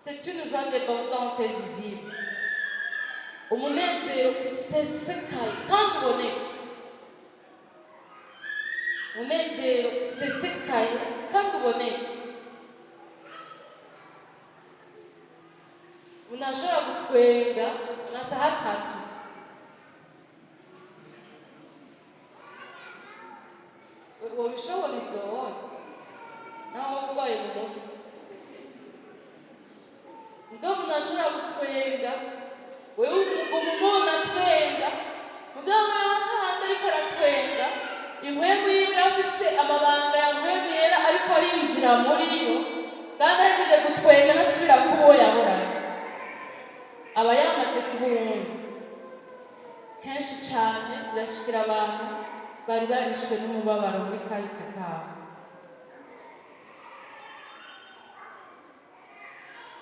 C'est une joie débordante et visible, umunezero usesekaye kandi uboneka, umunezero usesekaye kandi uboneka. Umuntu ashobora gutwenga amasaha 3. Wobishobora ivyo wowe naho woba urwaye mu mutwe? Mugabo umuntu ashobora gutwenga, wewe uguma umubona atwenga, mugabo wewe hahandi ariko aratwenga, impwemu yiwe afise amabanga ya Mpwemu Yera, ariko arinjira muri yo, kandi ahejeje gutwenga ntasubira kuba uwo yahoranye, aba yamaze kuba uwundi. Kenshi cane birashikira abantu bari barishwe n'umubabaro muri kahise kabo.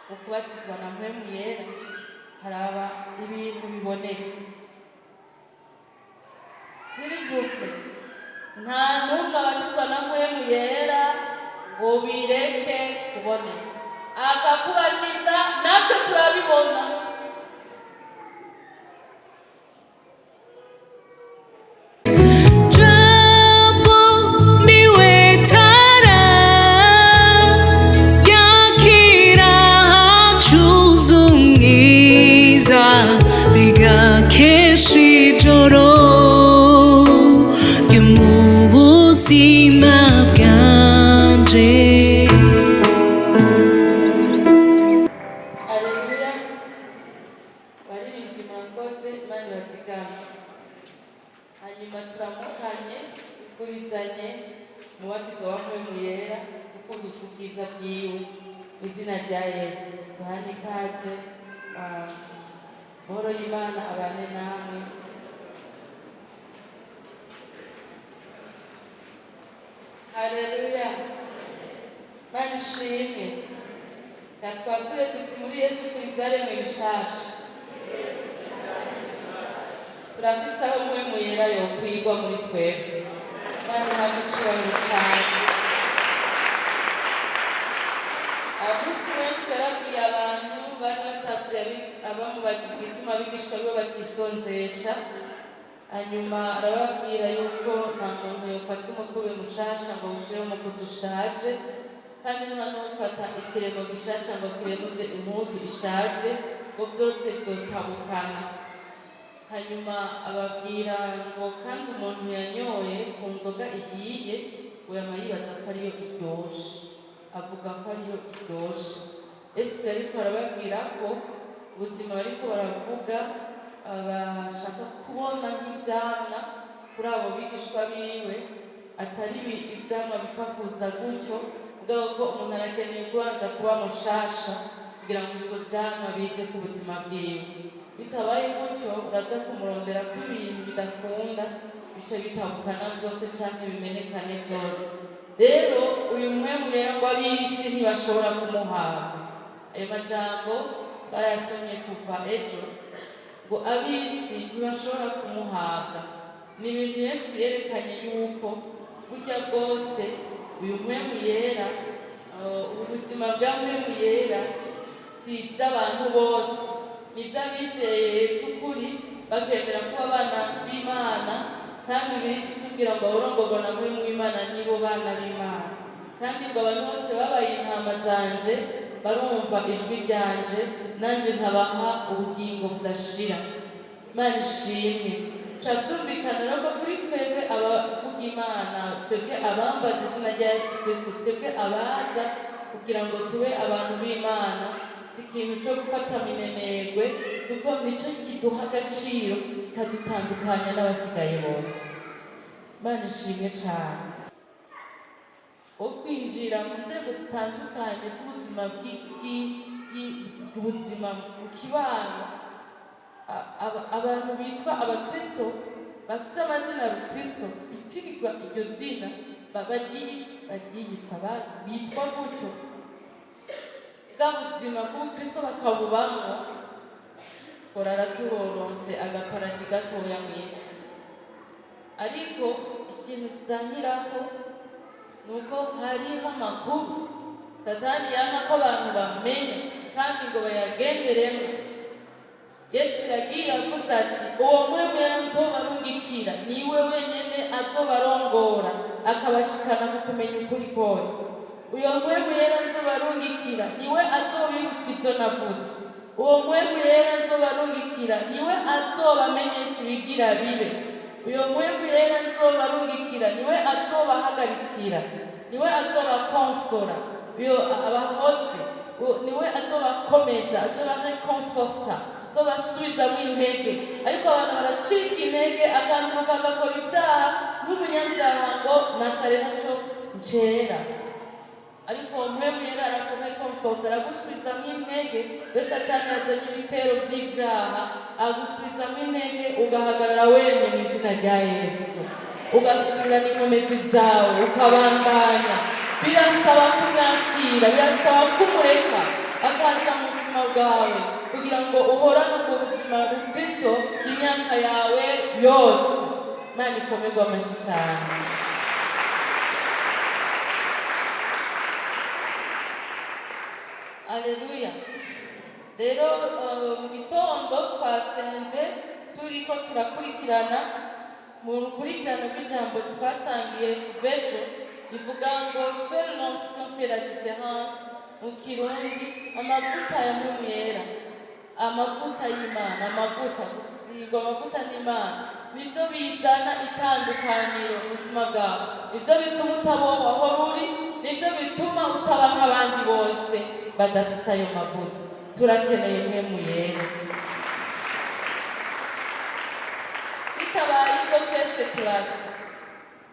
Ukubatizwa na Mpwemu Yera haraba ibintu biboneka. S'il vous plaît, nta n'umwe abatizwa na Mpwemu Yera ngo bireke kuboneka. Akakubatiza, natwe turabibona. Jambo niwe tara yakira hacuze umwiza rigakesha ijoro ryo mu buzima bwanje. Aleluya! Baririmbyi, murakoze, Imana ibazigame. Hanyuma turamukanye, ikurizanye umubatizo wa Mpwemu Yera, ukuzuzwa ubwiza bwiwe mu izina rya Yesu. Duhane ikaze. Amahoro y'Imana abane namwe. Haleluya! Imana ishimwe. Twature tuti: muri Yesu turi ibyaremwe bishasha. Turafise aho Mpwemu Yera yokwigwa muri twebwe. Imana ihabwe icubahiro cane. Umunsi umwe Yesu yarabwiye abantu bari basavye, abamubajije igituma abigishwa biwe batisonzesha, hanyuma arababwira yuko nta muntu yofata umutobe mushasha ngo awushire mu mukuzi ushaje, kandi nta n'ufata ikiremo gishasha ngo kiremuze impuzu ishaje, ngo byose vyotabukana. Hanyuma ababwira ngo kandi umuntu yanyoye ku nzoga ihiye ngo yama yibaza ko ariyo iryoshe, avuga ko ariyo iryoshe. Yesu yariko arababwira ko ubuzima bariko baravuga, bashaka kubona nk'ivyamwa kuri abo bigishwa biwe, atari ivyamwa bipfa kuza gutyo, mugabo ko umuntu arakeneye kubanza kuba mushasha kugira ngo ivyo vyamwa bize ku buzima bwiwe. Bitabaye gutyo, uraza kumurondera ko ibintu bidakunda, bice bitabukana byose canke bimenekane byose. Rero uyu Mpwemu Yera ngo ab'isi ntibashobora kumuhabwa. Ayo majambo twayasomye kuva ejo, ngo ab'isi ntibashobora kumuhabwa. Ni ibintu Yesu yerekanye yuko burya bwose uyu Mpwemu Yera, ubu buzima bwa Mpwemu Yera si iby'abantu bose, ni iby'abizeye by'ukuri, bakemera kuba abana b'Imana. Kandi Bibiliya itubwira ngo abarongorwa na Mpwemu w'Imana nibo bana b'Imana, kandi ngo abantu bose babaye intama zanje barumva ijwi ryanje, nanje nkabaha ubugingo budashira. Imana ishimwe. Ca byumvikana rero ko kuri twebwe abavuga Imana, twebwe abambaza izina rya Yesu Kristo, twebwe abaza kugira ngo tube abantu b'Imana, si ikintu cyo gufata minenegwe, kuko nicyo kiduha agaciro, kikadutandukanya n'abasigaye bose. Imana ishimwe cane. Wo kwinjira mu nzego zitandukanye z'ubuzima bw'ubuzima mu kibano, abantu bitwa abakristo bafise amazina ya rukristo, bitirirwa iryo zina, baryiyita, bazi bitwa gutyo, bwa buzima bw'ubukristo bakabubamwo, tworara turoronse agaparadi gatoya mw'isi. Ariko ikintu vyankirako ni uko hariho amakuru Satani yanka ko abantu bamenya, kandi Kandi ngo bayagenderemo. Yesu yagiye avuze ati: "Uwo Mpwemu Yera nzobarungikira niwe wenyine azobarongora, akabashikana ku kumenya ukuri kose. Uyo Mpwemu Yera nzobarungikira niwe azobibutsa ibyo navuze. Uwo Mpwemu Yera nzobarungikira niwe azobamenyesha ibigira bibe. Uyo Mpwemu Yera nzobarungikira niwe azobahagarikira, niwe azobakonsora, uyo abahoze, niwe azobakomeza, azobareconforta, azobasubizamo intege." Ariko abantu baracika intege, akanduka, agakora ibyaha nk'umunyabyaha, ngo nakare naco ncera. Ariko uwo Mpwemu Yera arakureconforta, aragusubizamo intege. Iyo Satani yazanye ibitero by'ibyaha, agusubizamo intege, ugahagarara wemye mu izina rya Yesu, ugasubirana inkomezi zawe, ukabandanya. Birasaba kumwakira, birasaba kumureka akaza mu buzima bwawe, kugira ngo uhorane ubwo buzima bukristo imyaka yawe yose. Imana ikomerwe amashyi cyane. Aleluya. Rero mu gitondo twasenze turiko turakurikirana mu rukurikirane rw'ijambo twasangiye kuva ejo, rivuga ngo "Seule l'onction fait la différence", mu Kirundi amavuta ya Mpwemu Yera, amavuta y'Imana. Amavuta, gusigwa amavuta n'Imana, nivyo bizana itandukaniro mu buzima bwawe, nivyo bituma utaba uwo wahora uri, nivyo bituma utaba nk'abandi bose badafise ayo mavuta. Turakeneye Mpwemu Yera. Bitabaye ibyo, twese turasa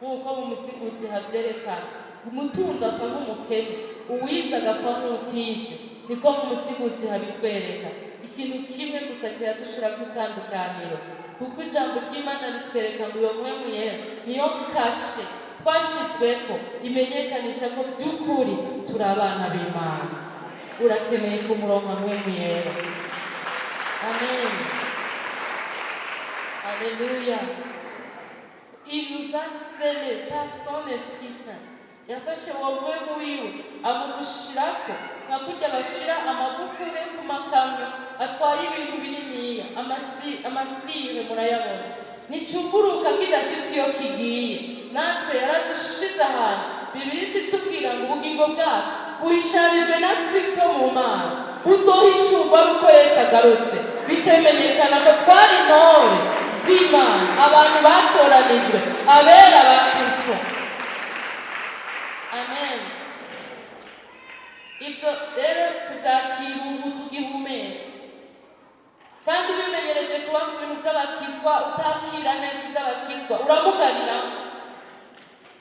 nk'uko mu musiguzi havyerekana: umutunzi apfa nk'umukene, uwize agapfa nk'utize. Niko mu musiguzi habitwereka. Ikintu kimwe gusa kiradushira ku itandukaniro, kuko ijambo ry'Imana ritwereka ngo iyo Mpwemu Yera niyo kashe twashizweko imenyekanisha ko by'ukuri turi abana b'Imana. Urakeneye kumuronka Mpwemu Yera. Amen. Alléluia. Il nous a scellés par son Esprit Saint. Yafashe uwo Mpwemu wiwe amudushirako, nka kurya bashira amagufure ku makamyo atwaye ibintu bininiya. Amasire murayabona, nticuguruka kidashitse iyo kigiye. Natwe yaradushize ahantu. Bibiliya itubwira ngo ubugingo bwacu buhishanijwe na Kristo mu Mana, buzohishurwa ari uko Yesu agarutse. Bice bimenyekana ko twari intore z'Imana, abantu batoranijwe, abera ba Kristo. Amen. Ibyo rero tubyakira ubu tugihumeka. Kandi bimenyereje kuba mu bintu by'abakizwa, utakira neza iby'abakizwa, uramugarira.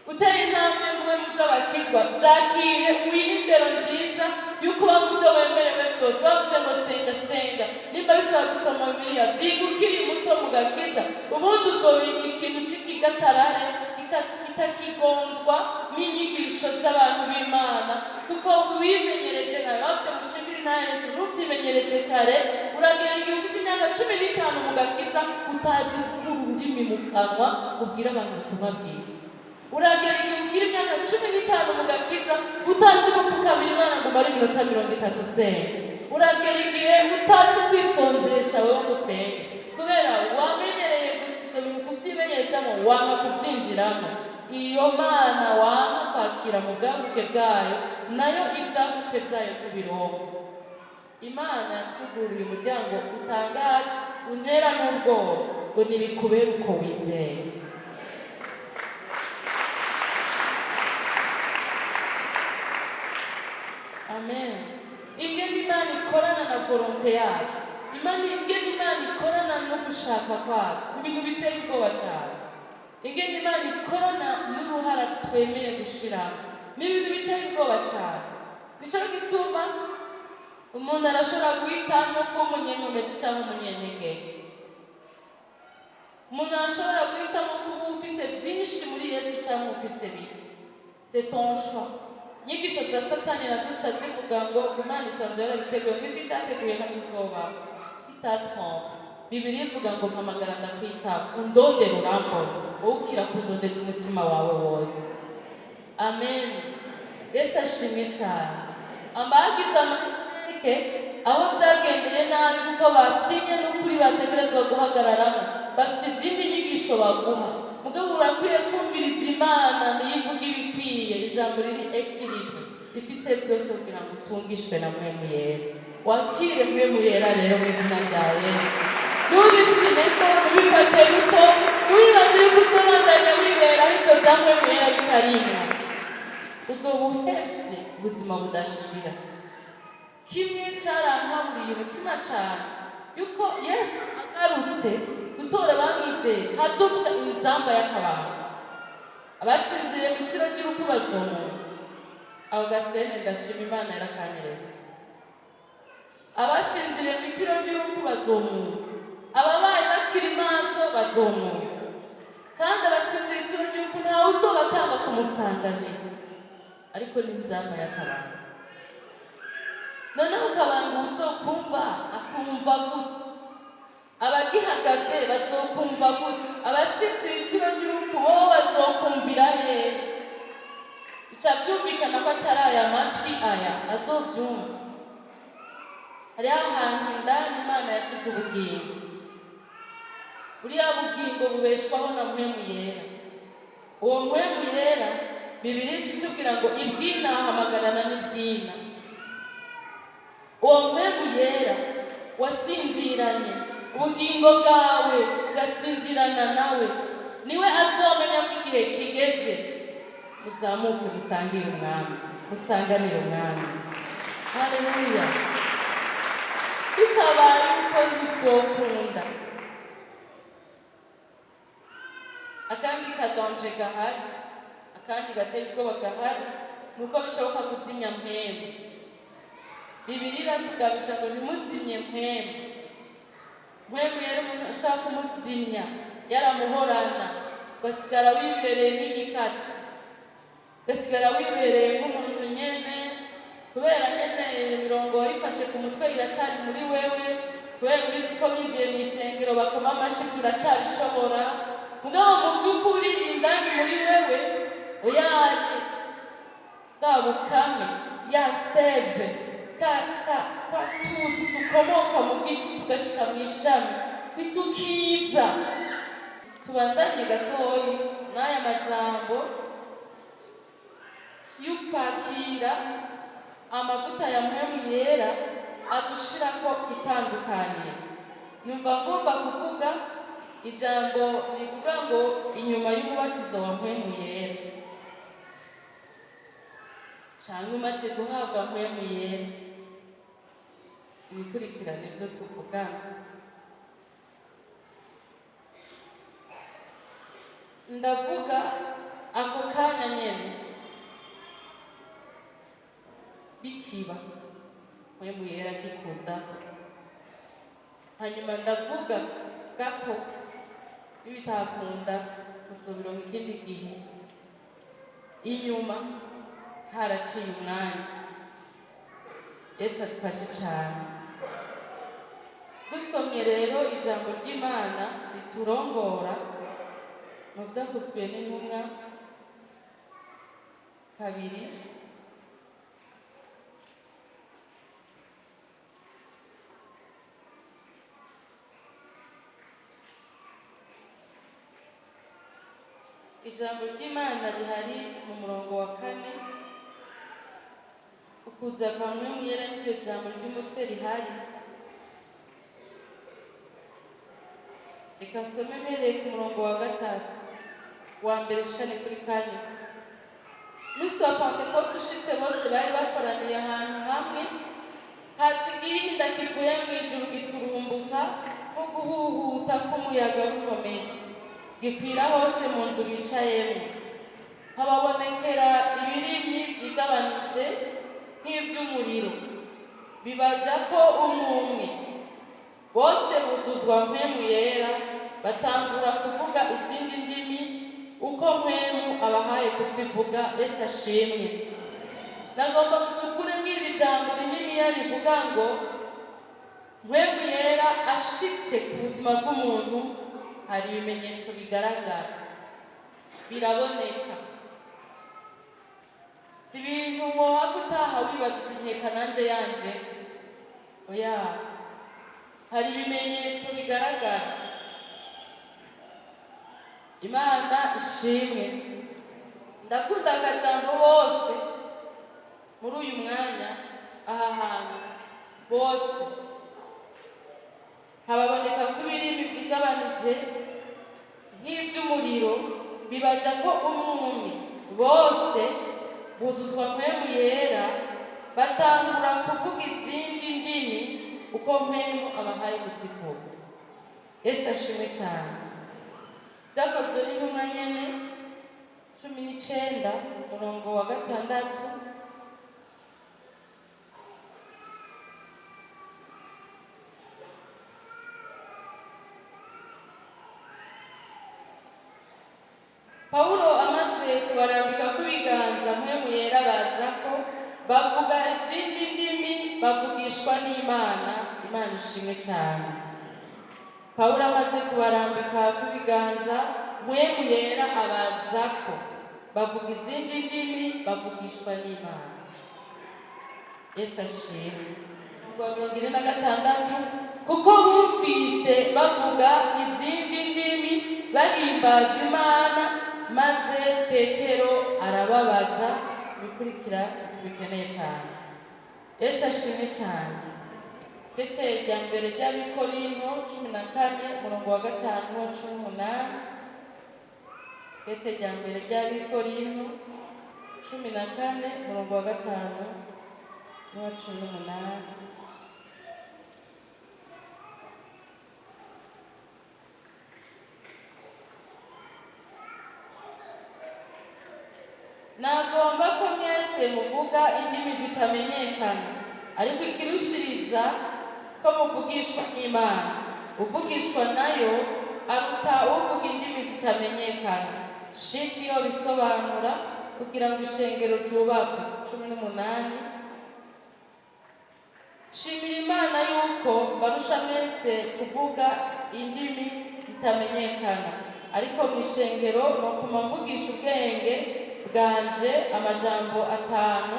Uteye intambwe ngo ube mu by'abakizwa, byakire, wihe indero nziza y'uko uba mu byo wemerewe byose. Bavuze ngo senga, senga. Nimba bisaba gusoma Bibiliya, byiga ukiri muto mu gakiza. Ubundi uzoba ikintu cy'ikigatarare kitakigondwa n'inyigisho z'abantu b'Imana, kuko wimenyereje nawe. Bavuze ngo ushimire na Yesu, ntubyimenyereze kare. Uragenda igihe ufite imyaka 15 mu gakiza, utazi gukura ururimi mu kanwa ubwira abantu ubutumwa bwiza. Uragera igihe ubwira imyaka 15 mu gakiza, utazi gupfukamira Imana ngo umare iminota 30 usenga. Uragera igihe utazi kwisonzesha wowe ngo usenge, kubera wamenyereye gusa ibyo bintu kubyimenyerezamo, wanga kubyinjiramo. Iyo Mana wanga kwakira mu bwaguke bwayo, nayo ibyagutse byayo kubironka. Imana yatwugururiye umuryango utangaje, untera n'ubwoba, ngo ntibikubere uko wizeye. Amen. Ingene Imana ikorana na volonté yacu, Imana, ingene Imana ikorana no gushaka kwacu, ibintu biteye ubwoba cyane. Ingene Imana ikorana n'uruhara twemeye gushiramo, ni ibintu biteye ubwoba cyane. Nicyo gituma umuntu arashobora guhitamo kuba umunyenkomezi cyangwa umunyentege. Umuntu arashobora guhitamo kuba ufise byinshi muri Yesu cyangwa ufise bike. C'est ton choix. Inyigisho za Satani nazo zica zivuga ngo Imana isanzwe yarabiteguye, ko isi itateguye ntituzobaho itatrompe. Bibiliya ivuga ngo: "Mpamagara ndakwitaba, undondere urambona, wowe ukira kundondeza umutima wawe wose." Amen. Yesu ashimwe cyane. Abagize amasheke Abo byagendeye nabi kuko bafyinye n'ukuri bategerezwa guhagararamo, bafite izindi nyigisho baguha. Mugabo urakwiye kumviriza Imana, niyo ivuga ibikwiye, ijambo riri équilibré, rifise byose kugira ngo utungishwe na Mpwemu Yera. Wakire Mpwemu Yera rero mu izina rya Yesu. Ntubishime ko ntubifate ruto, ntiwibaze yuko uzobandanya wiberaho ivyo bya Mpwemu Yera bitarimwo, uzoba uhevye ubuzima budashira. Kimwe carankaburiye umutima cane, yuko Yesu agarutse gutora abamwizeye hazovuga inzamba y'akabanga, abasinziriye mu itiro ry'urupfu bazomwumva. Aho gasene ndashima Imana yarakanyeretse. Abasinziriye mu itiro ry'urupfu bazomwumva, ababaye bakiri maso bazomwumva. Kandi abasinziriye itiro ry'urupfu ntawe uzobatanga kumusanganira, ariko n'inzamba y'akabanga. Noneho ukabanga uzokumva akumva gute? Abagihagaze bazokumva gute? Abasinziriye itiro ry'urupfu bo bazokumvira hehe? Bica byumvikana ko atari aya matwi aya azovyumva. Hariho ahantu indani Imana yashize ubugingo. Buriya bugingo bubeshwaho na Mpwemu Yera. Uwo Mpwemu Yera, Bibiliya ica itubwira ngo ibwina ahamagarana n'ibwina. Uwo Mpwemu Yera wasinziranye ubugingo bwawe, ugasinzirana nawe, niwe azomenya ko igihe kigeze muzamuke musangire Umwami, musanganire Umwami. Haleluya! Bitabaye uko ntibyokunda. Akandi ka danger gahari, akandi gateye ubwoba gahari, ni uko bishoboka kuzimya Mpwemu. Bibiliya iratugabisha ngo ntimuzimye Mpwemu. Mpwemu yari umuntu ashaka kumuzimya yaramuhorana, ugasigara wibereye nk'igikatsi, ugasigara wibereye nk'umuntu nyene, kubera nyene imirongo wayifashe ku mutwe iracari muri wewe, kubera ubizi ko winjiye mu isengero bakoma amashi, turacabishobora. Mugabo mu by'ukuri indani muri wewe uyaye bwa bukame ya sève ka ka twa tuzi dukomoka mu giti tugashika mu ishami ntitukiza. Tubandanye gatoyi n'aya majambo y'ukwakira amavuta ya Mpwemu Yera adushirako itandukaniro. Numva ngomba kuvuga ijambo rivuga ngo inyuma y'umubatizo wa Mpwemu Yera, canke umaze guhabwa Mpwemu Yera, ibikurikirane byo tuvugana. Ndavuga ako kanya nyene bikiba, Mpwemu Yera agikuza. Hanyuma ndavuga gato, nibitakunda muzobironka ikindi gihe, inyuma haraciye umwanya. Yesu adufashe cane. Dusomye rero ijambo ry'Imana riturongora mu Vyakozwe n'Intumwa 2. Ijambo ry'Imana rihari mu murongo wa 4, ukuza kwa Mpwemu Yera, niryo jambo ry'umutwe rihari. Reka nsome mpereye ku murongo wa 3 wa mbere shikane kuri 4. Umunsi wa Pantekote ushitse, bose bari bakoraniye ahantu hamwe. Haza igihinda kivuye mu ijuru giturumbuka nko guhuhuta k'umuyaga w'inkomezi, gikwira hose mu nzu bicayemo. Hababonekera ibirimi vyigabanije nk'ivy'umuriro, bibajako umwe umwe. Bose buzuzwa Mpwemu Yera, batangura kuvuga izindi ndimi uko Mpwemu abahaye kuzivuga. Yesu ashimwe. Nagomba dukure mw'iri jambo rininiya rivuga ngo Mpwemu Yera ashitse ku buzima bw'umuntu hari ibimenyetso bigaragara, biraboneka. Si ibintu wohava utaha wibaza uti nkeka nanje yanje. Oya. Oya, hari ibimenyetso bigaragara. Imana ishimwe. Ndakunda akajambo "bose". Muri uyu mwanya, aha hantu bose hababoneka ko ibirimi vyigabanije nk'ivy'umuriro, bibaja ko umwe umwe, bose buzuzwa Mpwemu Yera, batangura kuvuga izindi ndimi uko Mpwemu abahaye kuzivuga. Yesu ashimwe cyane. Byakozwe n'Intumwa nyene, 19, umurongo wa 6. Pawulo amaze kubarambika kw'ibiganza, Mpwemu Yera baza ko, bavuga izindi ndimi, bavugishwa n'Imana. Imana ishimwe cyane. Pawulo amaze kubarambika kw'ibiganza, Mpwemu Yera abazako, bavuga izindi ndimi, bavugishwa n'Imana. Yesu ashimwe. Umurongo wa 46: kuko bumvise bavuga izindi ndimi, bahimbaza Imana. Maze Petero arababaza. Ibikurikira tubikeneye cyane. Yesu ashimwe cyane. Petero rya mbere ry'Abikorinto, 14, umurongo wa 5 wa 18. Petero rya mbere ry'Abikorinto, 14, umurongo wa 5 n'uwa 18. Nagomba ko mwese muvuga indimi zitamenyekana, ariko ikirushiriza ko muvugishwa n'Imana. Uvugishwa nayo aruta uvuga indimi zitamenyekana, shiti yo bisobanura, kugira ngo ishengero ryubakwe. 18: Shimira Imana yuko barusha mwese kuvuga indimi zitamenyekana, ariko mu ishengero nokuma mvugisha ubwenge bwanje amajambo atanu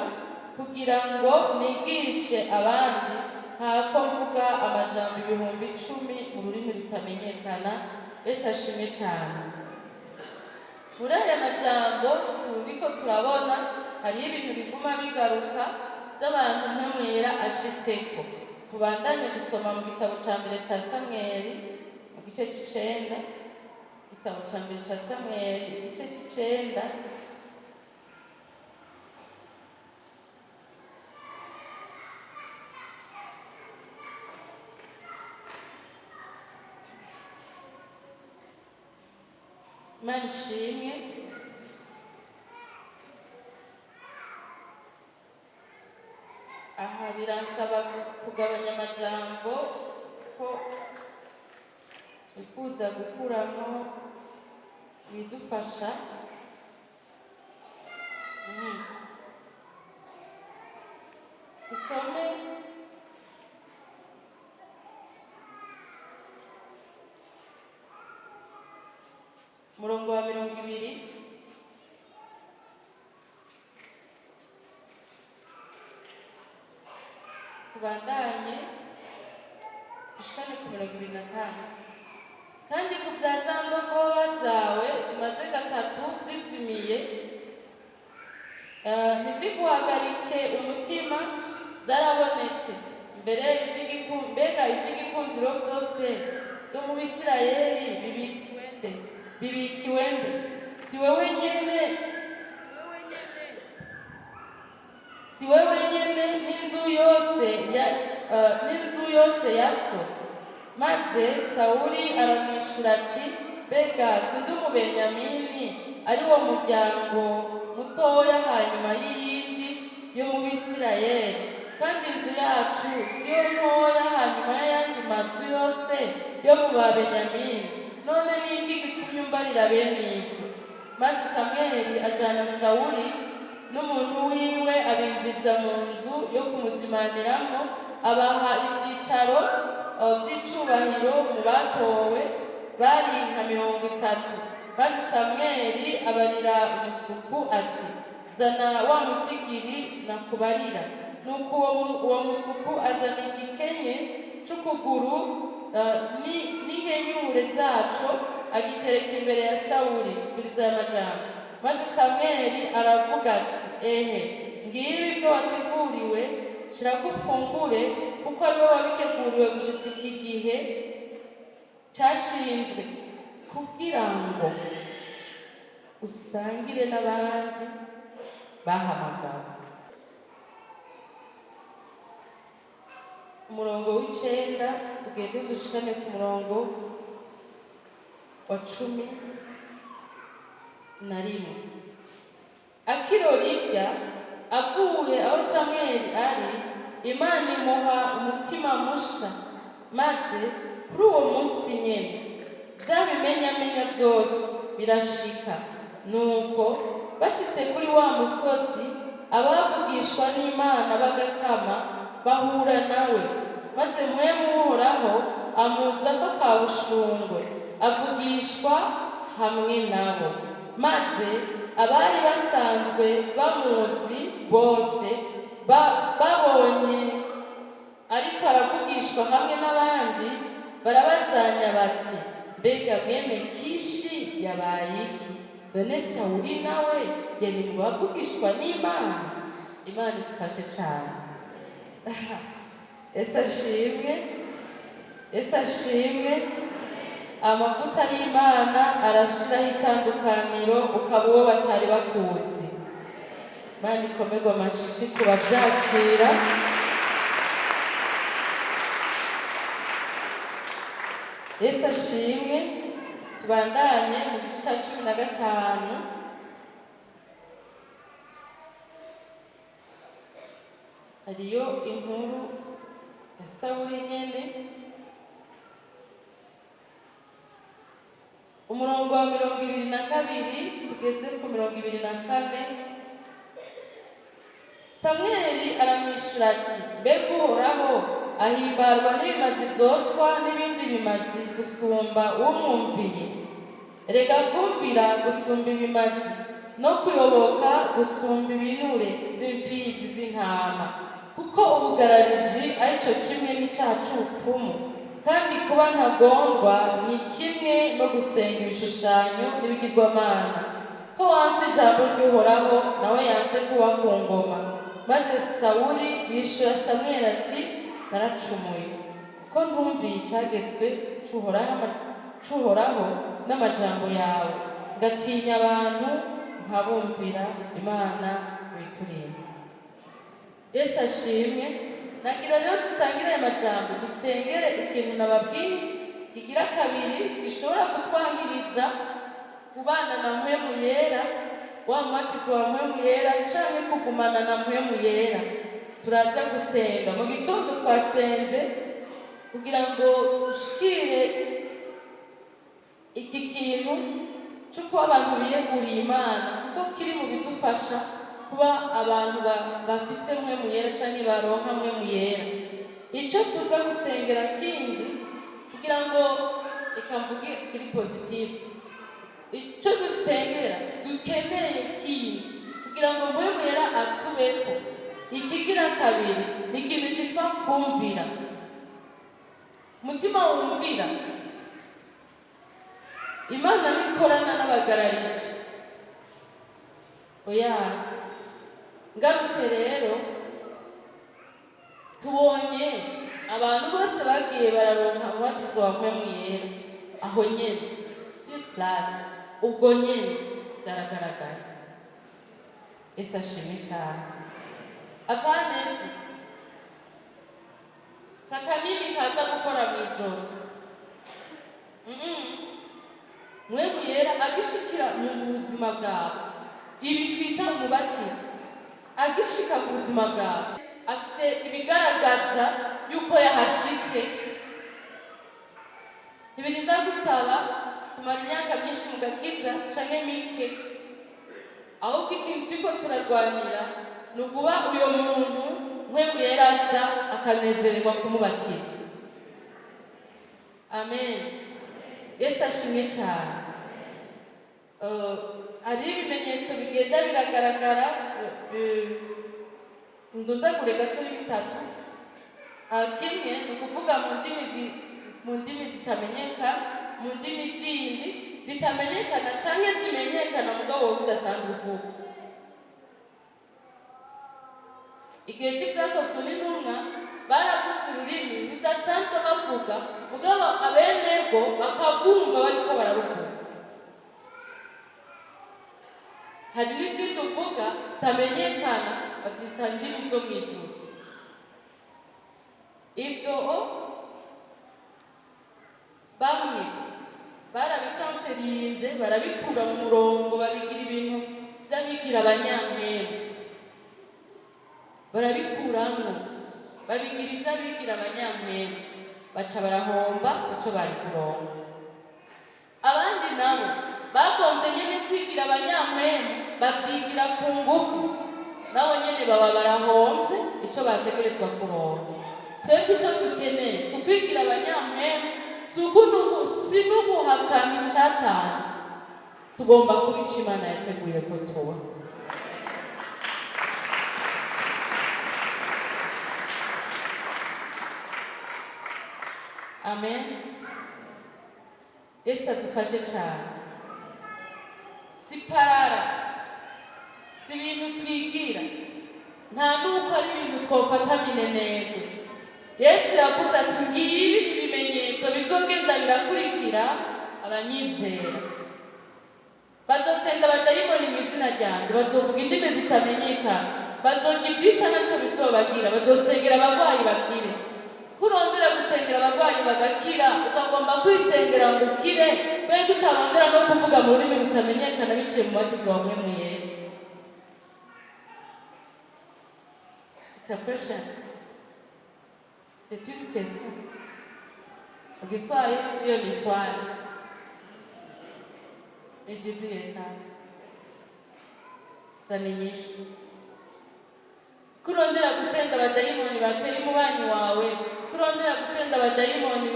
kugira ngo nigishe abandi, ntako mvuga amajambo 10.000 mu rurimi rutamenyekana. Yesu ashimwe cyane. Muri aya majambo turiko turabona, hariho ibintu biguma bigaruka by'abantu Mpwemu Yera ashitseko. Tubandanye gusoma mu gitabo ca mbere ca Samweli, mu gice c'icenda. Igitabo ca mbere ca Samweli, igice c'icenda. Imana ishimwe. Aha biransaba kugabanya amajambo ko wifuza gukuramo ibidufasha. Dusome umurongo wa 20. Tubandanye dushikane ku 24. Kandi ku bya za ndogoba zawe zimaze gatatu zizimiye, ntiziguhagarike umutima, zarabonetse. Mbere mbega iby'igikundiro byose byo mu Bisirayeli bibikiwe nde? Bibikiwe nde? Si wewe nyene? Si wewe nyene? Si wewe nyene n'inzu yose ya so? Maze Sawuli aramwishyura ati: "Mbega sindi Umubenyamini, ari wo muryango mutoya hanyuma y'iyindi yo mu Bisirayeli? Kandi inzu yacu siyo ntoya hanyuma y'ayandi mazu yose yo mu Babenyamini? None ni iki gitumye umbarira bene ivyo?" Maze Samweli ajana Sawuli n'umuntu wiwe, abinjiza mu nzu yo kumuzimaniramo, abaha ivyicaro vy'icubahiro mu batowe, bari nka 30. Maze Samweli abarira umusuku ati: "Zana wa mutigiri nakubarira." Nuko uwo musuku azana igikenye. c'ukuguru n'inkenyure zaco, agitereka imbere ya Sawuli. Kuriza aya majambo. Maze Samweli aravuga ati: "Ehe, ngibi ibyo wateguriwe, shirako ufungure, kuko ari wowe wabiteguriwe gushitsa iki gihe cyashinzwe kugira ngo usangire n'abandi bahamagawe." Umurongo w'icenda, tugende dushikane ku murongo wa 11. Akirora irya, avuye aho Samweli ari, Imana imuha umutima musha, maze kuri uwo munsi nyene bya bimenyamenya byose birashika. Nuko bashitse kuri wa musozi, abavugishwa n'Imana bagakama bahura nawe, maze Mpwemu Uhoraho amuzako kabushungwe, avugishwa hamwe nabo. Maze abari basanzwe bamuzi bose babonye ariko aravugishwa hamwe n'abandi, barabazanya bati: "Mbega mwene Kishi yabaye iki? None Sawuli nawe yari mu bavugishwa n'Imana?" Imana idufashe cyane. Ese ashimwe, ese ashimwe. Amavuta y'Imana arashiraho itandukaniro, ukaba uwo batari bakuzi. Imana ikomerwa amashi ku babyakira. Yesu ashimwe. Tubandanye mu gice cya 15. Hariyo inkuru ya Sawuli nyene. Umurongo wa 22 tugeze ku 24. Samweli aramwishyura ati: "Mbega Uhoraho ahimbarwa n'ibimazi byoswa n'ibindi bimazi gusumba umwumviye? Rega kumvira gusumba ibimazi, no kuyoboka gusumba ibinure by'imfizi z'intama, kuko ubugarariji ari cyo kimwe n'icyaha c'ubupfumu, kandi kuba ntagondwa ni kimwe no gusenga ibishushanyo n'ibigirwamana. Ko wanse ijambo ry'Uhoraho, nawe yanse kuba ku ngoma." Maze Sawuli yishura Samweli ati: "Naracumuye, kuko ntumviye icyagezwe c'Uhoraho n'amajambo yawe, ngatinya abantu nkabumvira. Imana ibiturinde." Yesu ashimwe. Nagira rero dusangire aya majambo, dusengere ikintu nababwiye kigira kabiri gishobora kutwangiriza kubana na Mpwemu Yera, wa mubatizo wa Mpwemu Yera, canke kugumana na Mpwemu Yera. Turaza gusenga. Mu gitondo twasenze kugira ngo dushikire iki kintu cyo kuba abantu biyeguriye Imana, kuko kiri mu bidufasha kuba abantu bafise Mpwemu Yera canke baronka Mpwemu Yera. Icyo tuza gusengera kindi, kugira ngo, reka mvuge kiri positive, icyo dusengera dukeneye kindi kugira ngo Mpwemu Yera atubeko, ikigira kabiri ni ikintu cyitwa kumvira. Umutima wumvira Imana ntikorana n'abagarariji, oya. Ngarutse rero, tubonye abantu bose bagiye bararonka umubatizo wa Mpwemu Yera aho nyene sur place, ubwo nyene byaragaragaye. Ese ashimwe cyane. Apaneti sakamini kaza gukora mw'ijoro. Mpwemu Yera agishikira mu buzima bwawe, ibi twita umubatizo, agishika mu buzima bwawe afise ibigaragaza yuko yahashitse. Ntibirinda gusaba kumara imyaka myinshi mu gakiza canke mike, ahubwo ikintu turiko turarwanira ni ukuba uyo muntu Mpwemu Yera aza akanezererwa kumubatiza. Amen. Yesu ashimwe cyane. Hariho ibimenyetso bigenda biragaragara. Ndondagure gato bitatu. Aho kimwe ni ukuvuga mu ndimi zitamenyeka, mu ndimi zindi zitamenyekana canke zimenyekana mugabo wowe udasanzwe uvuga. Igihe c'Ivyakozwe n'Intumwa baravuze ururimi rudasanzwe bavuga, mugabo abenerwo bakabwumva bariko bararuvuga. Hari n'izindi uvuga zitamenyekana, bavyita indimi zo mw'ijuru. Ivyo bamwe barabikanserinze, barabikura mu murongo, babigira ibintu vy'abigira abanyampwemu, barabikuramwo babigira ivy'abigira abanyampwemu, baca barahomba ico bari kuronka. Abandi nabo bagomvye nyene kwigira abanyampwemu, bavyigira ku nguvu, nabo nyene baba barahomvye ico bategerezwa kuronka. Twebwe ico dukeneye si ukwigira abanyampwemu, si n'uguhakana icatanze. Tugomba kuba ico Imana yateguye ko tuba. Amen. Yesu adufashe cyane. Si parara, si ibintu twigira, nta nuko ari ibintu twofata minenegwe. Yesu yavuze ati ngibi ibimenyetso bizogenda birakurikira abanyizera. Bazosenda abadayimoni mu izina ryanje, bazovuga indimi zitamenyekana, bazorya ivyica ntaco bizobagira, bazosengera abagwayi bakire. Kurondera gusengera abagwayi bagakira, ukagomba kwisengera ngo ukire, mbega utarondera no kuvuga mu rurimi rutamenyekana biciye mu mubatizo wa Mpwemu Yera. It's a question. C'est une question. Mu Kiswahili hiyo ni swali. Nijibie sasa. Zana inyishu. Kurondera gusenda abadayimoni bateye umubanyi wawe, kurondera gusenda abadayimoni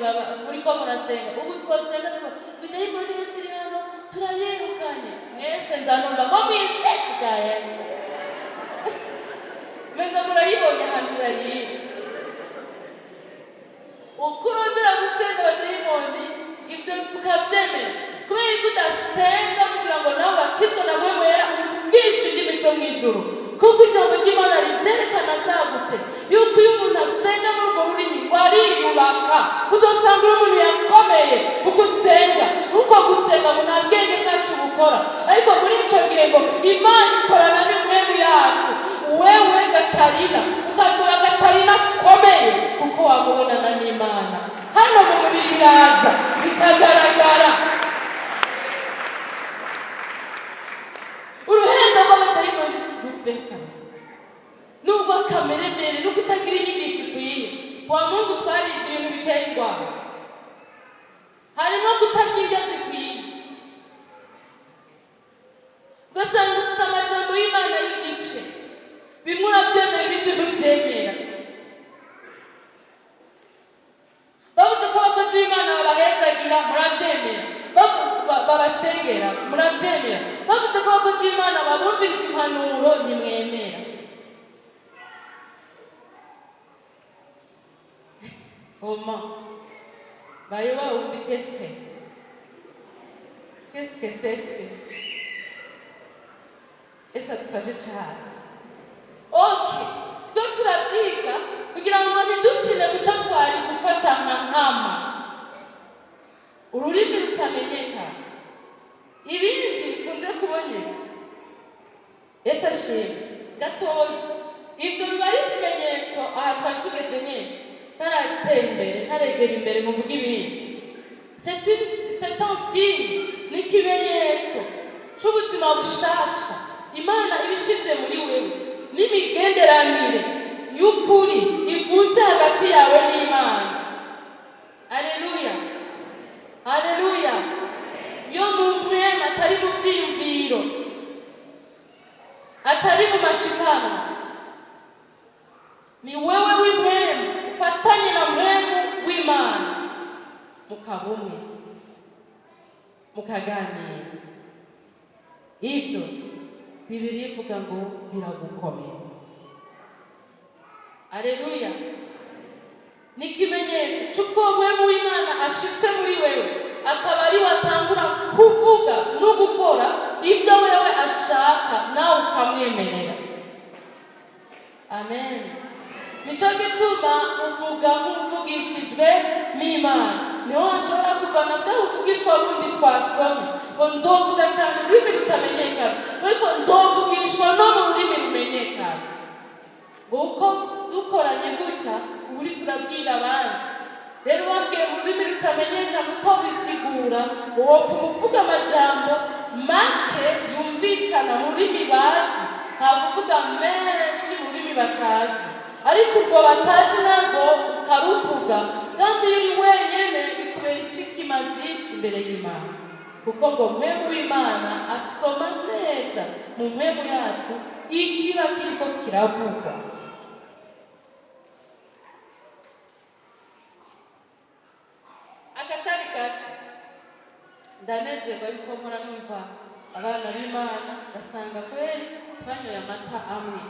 muriko murasenga. Ubu twosenga tuvuga ngo idayimoni yose iri hano turayirukanye. Mwese nzanumva ngo mwitse bwa Yesu. Menga murayibonye ahantu yariye. Ukurondera gusenga abadayimoni, ibyo tukabyemera. Kubera ko udasenga kugira ngo nawe ubatizwe na Mpwemu Yera, uvugishwe indimi zo mw'ijuru. Kuko ijambo ry'Imana rivyerekana vyagutse yuko iyo umuntu asenga muri urwo rurimi ngo ariyubaka. Uzosanga iyo umuntu yakomeye uko usenga, uko gusenga ngo nta bwenge bwacu bukora, ariko muri ico gihe ngo Imana ikorana n'impwemu yacu. Wewe Gatarina ukazoba Gatarina akomeye kuko wamubonana n'Imana. Hano mu mubiri biraza bikagaragara. Uruhendo rw'abadayimoni ruveho kabisa, nubwo kameremere no kutagira inyigisho ikwiye. Kwa Mungu twarize ibintu bitera indwara, harimo kutarya indya zikwiye, ugasanga ufise amajambo y'Imana y'igice, bimwe uravyemera ibindi ntuvyemera. Bavuze ko abakozi b'Imana babahezagira, muravyemera. Babasengera, muravyemera. Bavuze ko abakozi b'Imana babumviriza impanuro, ntimwemera. Oma baye wa wundi kesi kesi kesi kesesi. Ese adufashe cyane. Okay, twe turavyiga kugira ngo ntidushyire guco twari gufata nka nkama. Ururimi rutamenyekana, ibindi bikunze kuboneka. Yesu ashimwe. Gatoya ivyo biba ari ikimenyetso. Aha twari tugeze nyene, ntaratera imbere, ntaregera imbere, muvuge ibindi. C'est un signe, ni ikimenyetso c'ubuzima bushasha Imana ibishize muri wewe, n'imigenderanire y'ukuri ivutse hagati yawe n'Imana. Aleluya, aleluya. Yo mu mpwemu, atari mu vyiyumviro, atari mu mashikanwa, ni wewe w'impwemu ufatanye na mpwemu w'Imana, mukaba umwe, mukaganira. Ivyo Bibiliya ivuga ngo biragukomeza. Aleluya. Ni ikimenyetso cy'uko mpwemu w'Imana ashitse muri wewe, akaba ari we atangura kuvuga no gukora ibyo wewe ashaka, nawe ukamwemerera. Amen. Nicyo gituma uvuga nk'uvugishijwe n'Imana. Niho hashobora kuvana bwa buvugishwa bundi twasomye, ngo nzovuga cyane ururimi rutamenyekana, ariko nzovugishwa no mu rurimi rumenyekana. Nguko dukoranye gutya, uba uriko urabwira abandi. Rero ubabwiye mu rurimi rutamenyekana, utobisigura, ngo wopfuma uvuga amajambo make yumvikana mu rurimi bazi, nta kuvuga menshi mu rurimi batazi. Ariko ubwo batazi nabwo ukaruvuga, kandi iyo uri wenyene bikubera ikimazi imbere y'Imana, kuko ngo mpwemu w'Imana asoma neza mu mpwemu yacu ikiba kiriko kiravugwa. Akatari gake ndanezerwa yuko mpora numva abana b'Imana, basanga kweri twanyoye amata amwe,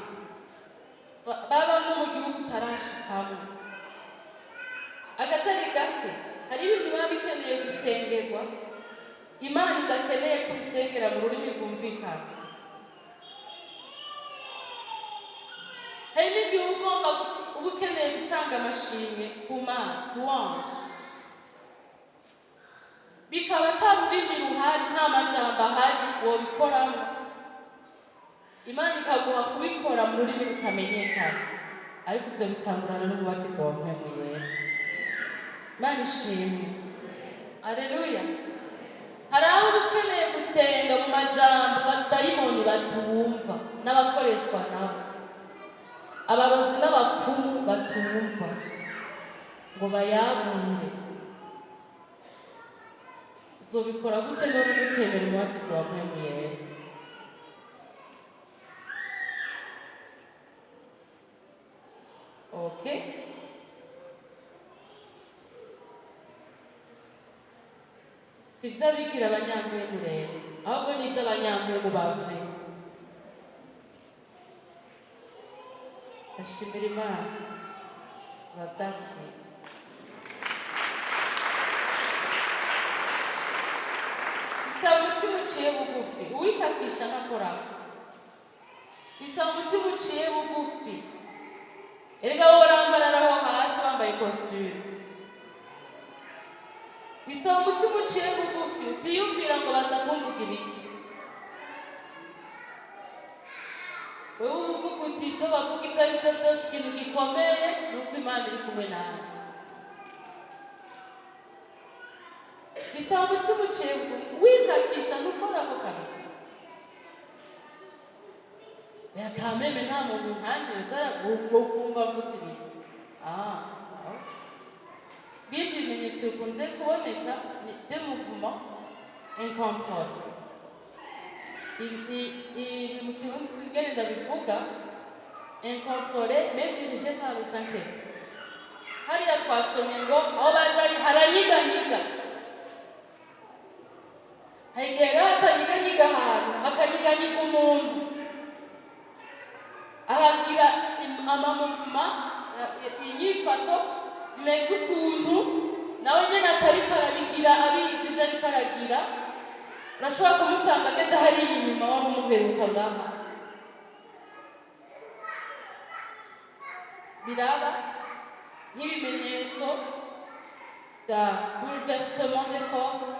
baba no mu gihugu utarashikamwo. Agatari gake hari ibintu biba bikeneye gusengerwa, Imana idakeneye kubisengera mu rurimi rwumvikana. Hari n'igihe uba ugomba uba ukeneye gutanga amashimwe ku Mana, louange, bikaba ata rurimi ruhari, nta majambo ahari wobikoramo. Imana ikaguha kubikora mu rurimi rutamenyekana. Ariko ibyo bitangurana n'umubatizo wa Mpwemu Yera. Imana ishimwe, aleluya. Hari aho uba ukeneye gusenga mu majambo badayimoni batumva, n'abakoreshwa nabo, abarozi n'abapfumu batumva, ngo bayabure. Uzobikora gute none mutemera umubatizo wa Mpwemu Yera? Okay, si iby'abigira abanyampwemu rero, ahubwo ni iby'abanyampwemu bavuye. Bashimira Imana babyakira. Bisaba umutima uciye bugufi. Uwikakisha ntakoraho. Bisaba umutima uciye bugufi. Erega wowe urambarara aho hasi wambaye costume. Bisaba umutima uciye bugufi, utiyumvira ngo baza kumvuga ibiki. Wewe uba uvuga uti ibyo bavuga ibyo ari byo byose, ikintu gikomeye ni uko Imana iri kumwe nawe. Bisaba umutima uciye bugufi. Wikakisha ntukorako kabisa. Ya kameme, nta muntu nkanje yoza kumva mvutse ibiki. Ah, sawa. Bindi bimenyetso bikunze kuboneka ni des mouvements incontrôlés. Ibi mu Kirundi sinzi ndabivuga. Incontrôlé mais dirigé par le Saint-Esprit. Hariya twasomye ngo aho bari bari haranyiganyiga. Hari igihe rero hatanyiganyiga ahantu, hakanyiganyiga umuntu, ahagira amamuvuma, inyifato zimeze ukuntu nawe nyine atariko arabigira abizi ibyo ariko aragira. Urashobora kumusanga ageze hariya inyuma, wari umuheruka ngaha. Biraba nk'ibimenyetso bya bouleversement des forces,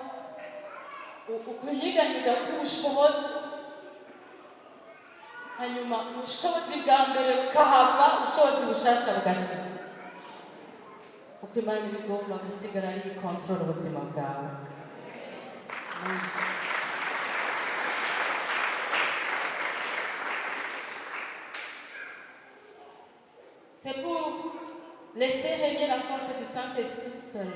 ukunyiganyiga k'ubushobozi. Hanyuma ubushobozi bwa mbere bukahava, ubushobozi bushasha bugashika, kuko Imana iba igomba gusigara ari contrôle ubuzima bwawe. Amen. C'est pour laisser régner la force du Saint-Esprit seul.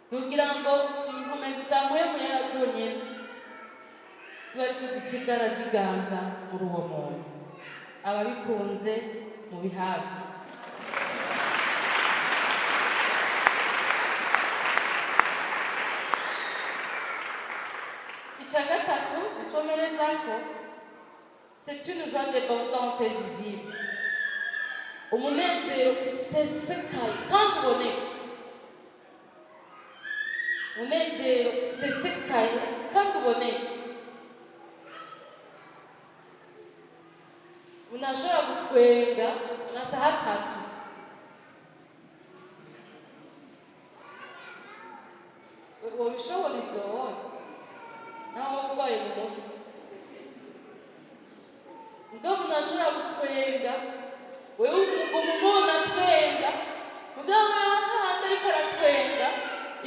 Kugira ngo inkomezi za Mpwemu Yera zonyine ziba arizo zisigara ziganza muri uwo muntu. Ababikunze mu bihabwa. Icya gatatu icomerezako, c'est une joie débordante et visible. Umunezero usesekaye kandi uboneka, umunezero usesekaye kandi uboneka. Unashobora gutwenga amasaha 3. Wobishobora ivyo wowe naho wowe urwaye mu mutwe? Mugabo umuntu ashobora gutwenga, wewe uguma umubona atwenga, mugabo wewe hahandi ariko aratwenga,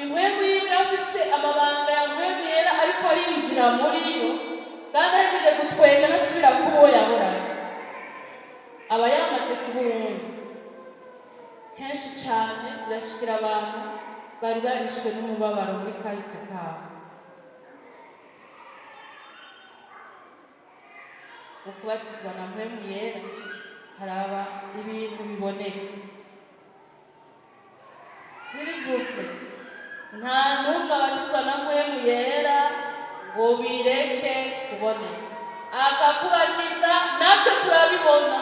impwemu yiwe afise amabanga ya mpwemu yera ariko arinjira muri yo, kandi ahejeje gutwenga nasubira kuba uwo yahoranye, aba yamaze kuba uwundi. Kenshi cane birashikira abantu bari barishwe n'umubabaro muri kahise kabo. Mu kubatizwa na mpwemu yera haraba ibintu biboneka. S'il vous plaît, nta n'umwe abatizwa na mpwemu yera ngo bireke kuboneka. Akakubatiza, natwe turabibona.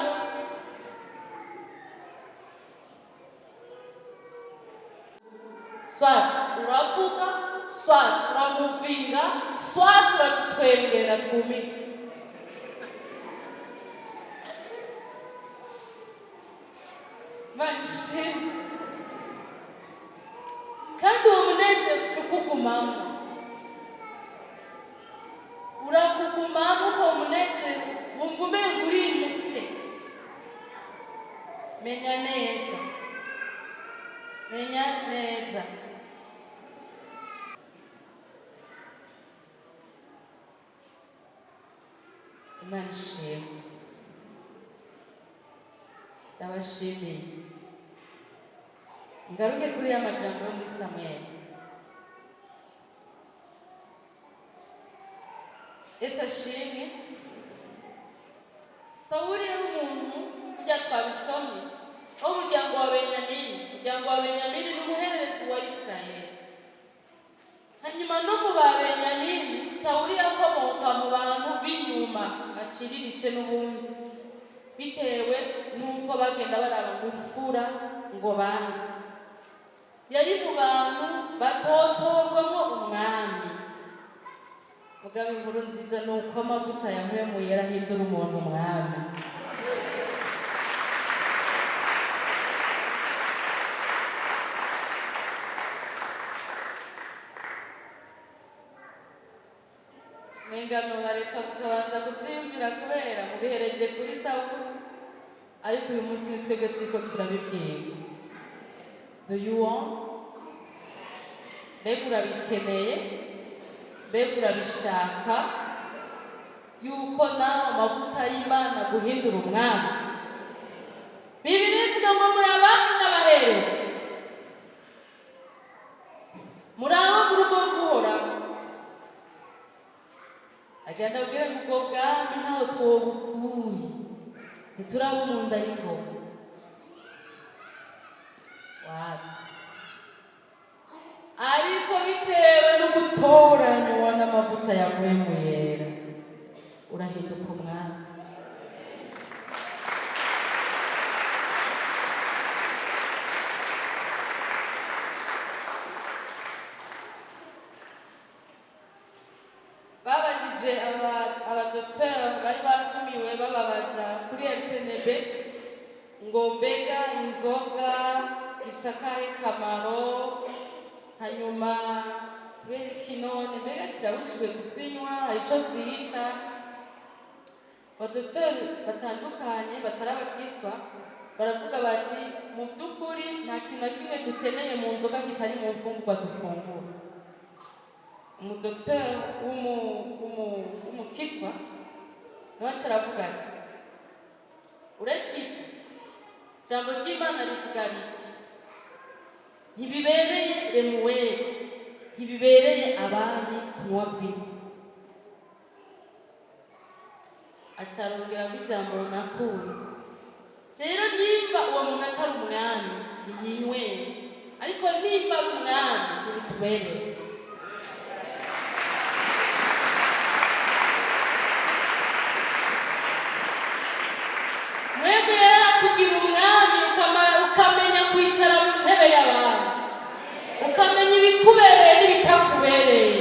Soit uravuga, soit uramuvinga, soit uradutwengera twumire. Imana ishimwe. Kandi uwo munezero uca ukugumamo, urakugumamo. Uwo munezero wumva umenga urimutse. Menya neza, menya neza. Imana ishimwe, ndabashimiye. Ngaruke kuri ya majambo yo muri Samweli. Yesu ashimwe. Sawuli yari umuntu, kurya twabisomye, wo mu muryango wa Benyamini. Umuryango wa Benyamini ni umuhererezi wa Isirayeli. Hanyuma no mu ba Benyamini, Sawuli yakomoka mu bantu b'inyuma baciriritse n'ubundi, bitewe n'uko bagenda baraba ngo imfura ngo bande. Yari mu bantu batotorwamo umwami. Mugabo inkuru nziza ni uko amavuta ya mpwemu yera ahindura umuntu umwami. Menga nobareka mukabanza kuvyiyumvira kubera mubihereje kuri Sawuli, ariko uyu munsi ni twebwe turiko turabibwirwa. Do you want? Mbega urabikeneye? Mbega urabishaka yuko nawe amavuta y'Imana guhindura umwami? Bibiliya ivuga ngo muri abami n'abaherezi, muri abo mu rugo rw'Uhoraho. Agenda abwira ngo ubwo bwami ntaho twobukuye, ntituraba mu nda y'ingoma wapi, ariko bitewe no gutoranywa n'amavuta ya mpwemu yera urahinduka umwami. Babajije abadokiteri bari batumiwe, bababaza kuri RTNB ngo mbega inzoga zifise akahe kamaro? Hanyuma kubera iki none mbega kirabujijwe kuzinywa? Hari ico zica? Abadokiteri batandukanye batari abakizwa baravuga bati: mu by'ukuri nta kintu na kimwe dukeneye mu nzoga kitari mu mfungurwa dufungura. Umudokiteri w'umukizwa nawe aca aravuga ati: uretse ibyo, ijambo ry'Imana rivuga riti ntibibereye Lemuweli, ntibibereye abami kunywa vino. Aca arongera ko ijambo nakunze rero: nimba uwo muntu atari umwami ntiyinywere, ariko nimba ari umwami ntibitubereye. Mwebwe yari kugira umwami. Ukamenya kwicara mu ntebe y'abandi, ukamenya ibikubereye n'ibitakubereye.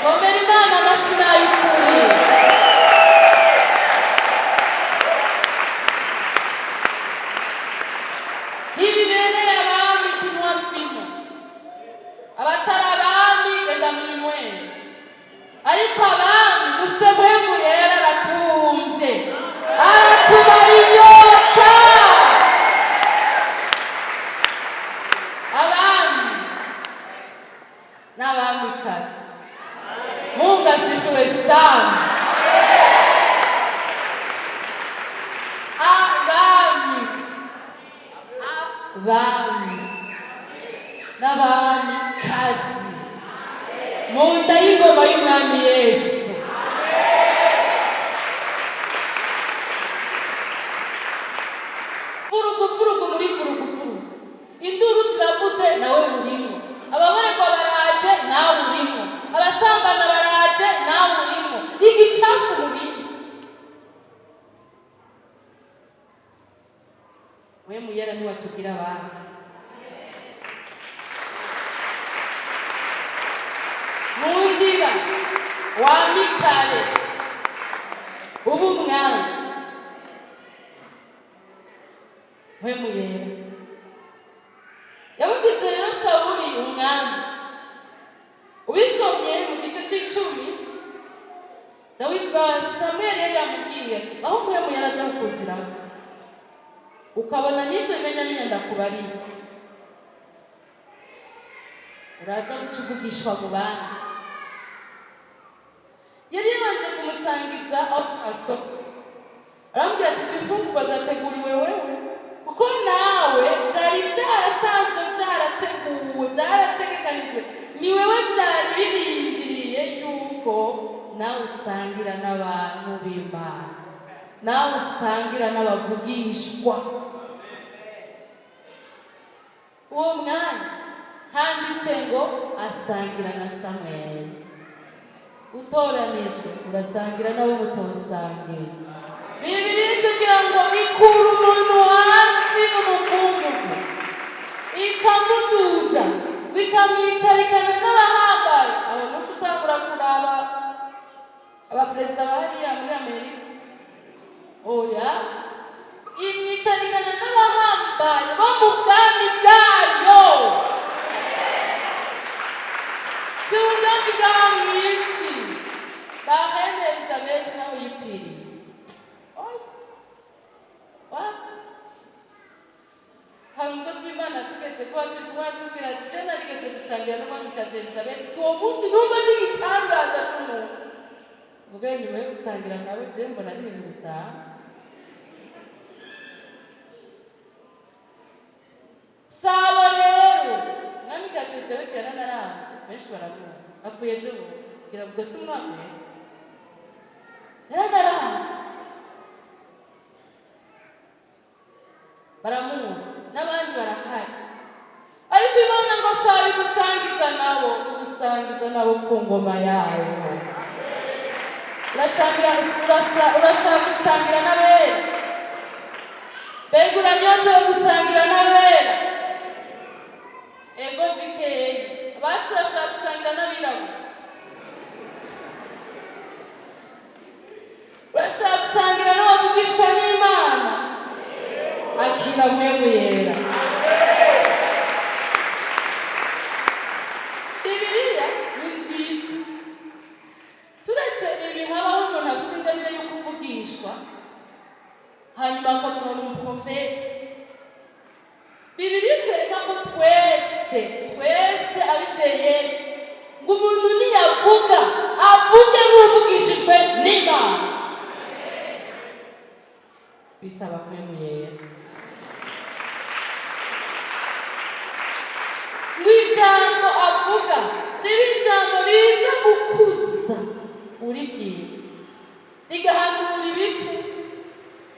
Komera Imana amashyi y'ukuri. Ntibibereye abami kunywa vino. Abatari abami, genda mwinywere, ariko abami dufise Mpwemu Yera, aratumbye, aratumara inyota. Abami n'abamikazi, Mungu asifiwe sana. Abami, abami n'abamikazi mu nda y'ingoma y'Umwami Yesu. Vurugu vurugu muri vurugu vurugu, induru ziravuze, nawe urimo. Ababaregwa baraje, nawe urimo. Abasambana baraje, nawe urimo. Igicafu mu bindi. Mpwemu Yera niwe atubwira abantu. Nkundira wamikare ubu umwami. Mpwemu Yera yamugize rero Sawuli umwami. Ubisomye mu gice cy'icumi, Dawidi, Samweli yari yamubwiye ati: "Aho Mpwemu Yera aza kukuziramo, ukabona n'ibyo bimenyamenya ndakubariye, uraza guca uvugishwa mu bandi." Yari yabanje kumusangiza aho twasoma, aramubwira ati: "Izi mfungurwa zateguriwe wewe, kuko nawe byari byarasanzwe byarateguwe, byarategekanijwe, ni wewe byari birindiriye yuko nawe usangira n'abantu b'Imana, nawe usangira n'abavugishwa." Uwo mwanya handitse ngo asangira na Samweli. Utoranijwe urasangira nabo mutosangira. Bibiliya itubwira ngo ikura umuntu hasi mu mukungugu, ikamuduza, ikamwicarikana n'abahambaye. Abo munsi utangura kuraba abaperezida ba hariya muri Amerika, oya, imwicarikana n'abahambaye bo mu bwami bwayo, si ubwami bw'abo mu isi. Ba Reine Elizabeth nawe yipfiriye. Wapi, hari umukozi w'Imana tugeze kuba turi kumwe atubwira ati: "Je narigeze gusangira n'umwamikazi Elizabeth, uwo munsi numva n'igitangaza c'umuntu." Tuvuge nyuma yo gusangira nawe, je mbona ari ibintu bisanzwe. Sabo rero mwamikazi Elizabeth yaranaranze, benshi baramuzi, apfuye ejo bundi, ngira ubwo si umwaka uheze. Yaranaranze, baramuzi, n'abandi barahari, ariko Imana ngo saba igusangiza nabo, igusangiza nabo ku ngoma yayo. Urashaka gusangira n'abera? Mbega uranyotewe gusangira n'abera? Ego zikeyi basi, urashaka gusangira n'abirabura? Urashaka gusangira n'abavugishwa n'Imana? Akira Mpwemu Yera. Bibiliya ni nziza. Turetse ibi, habaho umuntu afite ingabire yo kuvugishwa, hanyuma akavuga ngo umuprofeti. Bibiliya itwereka ko twese, twese abizeye Yesu, ngo umuntu niyavuga avuge nk'uvugishijwe n'Imana. Bisaba Mpwemu Yera ngo ijambo avuga ribe ijambo riza gukuza uribwira, rigahanura ibipfu,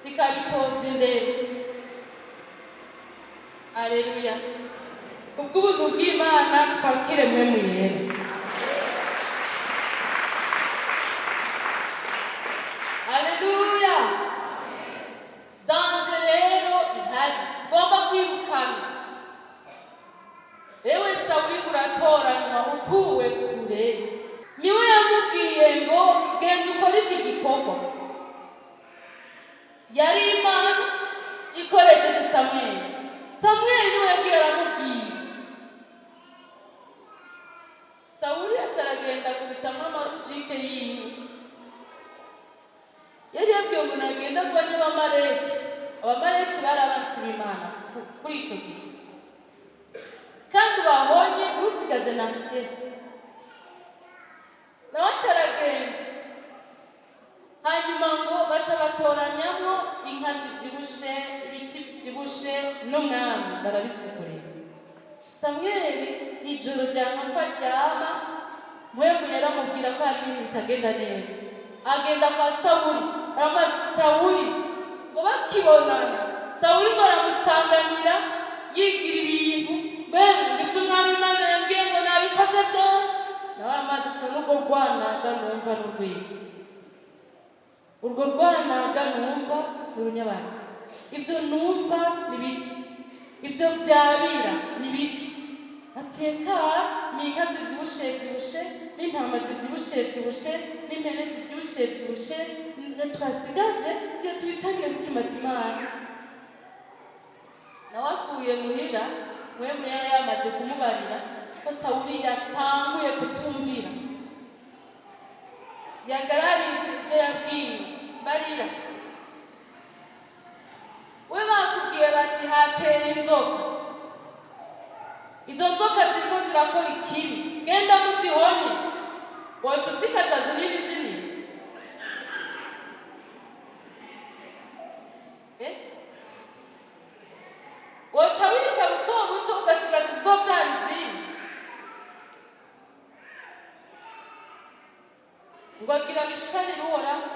rikabitoza imbere. Aleluya! Kubw'ubuntu bw'Imana twakire Mpwemu Yera. Aleluya! Danger rero ihari, tugomba kwibuka. uratoranywa ukuwe kure, niwe yamubwiye ngo genda ukore iki gikorwa. Yari Imana ikoresheje Samweli. Samweli niwe yabwiye, aramubwira. Sawuli aca aragenda akubitamo amarutike yiwe. Yari yabwiye umuntu agenda kurwanya Abamaleki. Abamaleki bari abansi b'Imana kuri icyo gihe, kandi bahonye usigaze na fye. Nawe aca aragenda, hanyuma ngo baca batoranyamo inka zibyibushe, ibiti bibyibushe n'umwami, barabitsiguriza Samweli. Ijoro rya ko aryama, Mpwemu yaramubwira ko hari ibintu bitagenda neza. Agenda kwa Sawuli, aramubaza. Sawuli ngo bakibonana, Sawuli ngo aramusanganira, yigira ibintu mbega ibyo umwami Imana yambwiye ngo nabikoze byose. Nawe aramubaza ati: "N'urwo rwanaga numva n'urwiki? Urwo rwanaga numva ni urunyabaka? Ibyo numva ni biki? Ibyo byabira ni biki?" Ati: "Eka ni inka zibyibushe byibushe, n'intama zibyibushe byibushe, n'impene zibyibushe byibushe twasigaje iyo tubitangire kukimaza Imana." Nawe avuye muhira, Mpwemu yari yamaze kumubarira ko Sawuli yatanguye kutumvira, yagararije ibyo yabwiwe. Barira we, bakubwiye bati hateye inzoka, izo nzoka ziriko zirakora ikibi, genda muzihonye, woca usikaza zinini zinini? Eh? Woca wica buto buto, ugasigaza izovyara izindi? Ngo agira bishikanire Uhoraho